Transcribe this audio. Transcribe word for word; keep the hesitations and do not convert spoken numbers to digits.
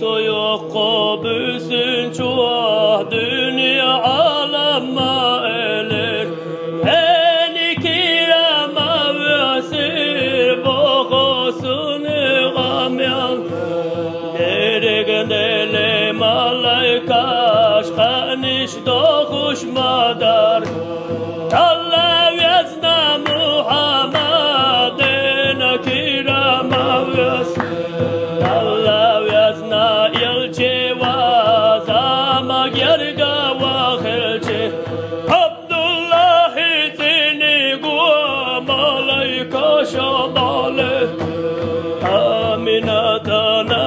Туюкъу бусун чуа дунья алама элер. Эни кирама васир бохосун гамян. Дерегнеле малайкаш ханиш дохуш мадар. Талла вязна Мухаммадена кирама вяз. Талла вязна елче вазама герга вахелче. Абдуллахи цини гуа малайка шабале. Аминатана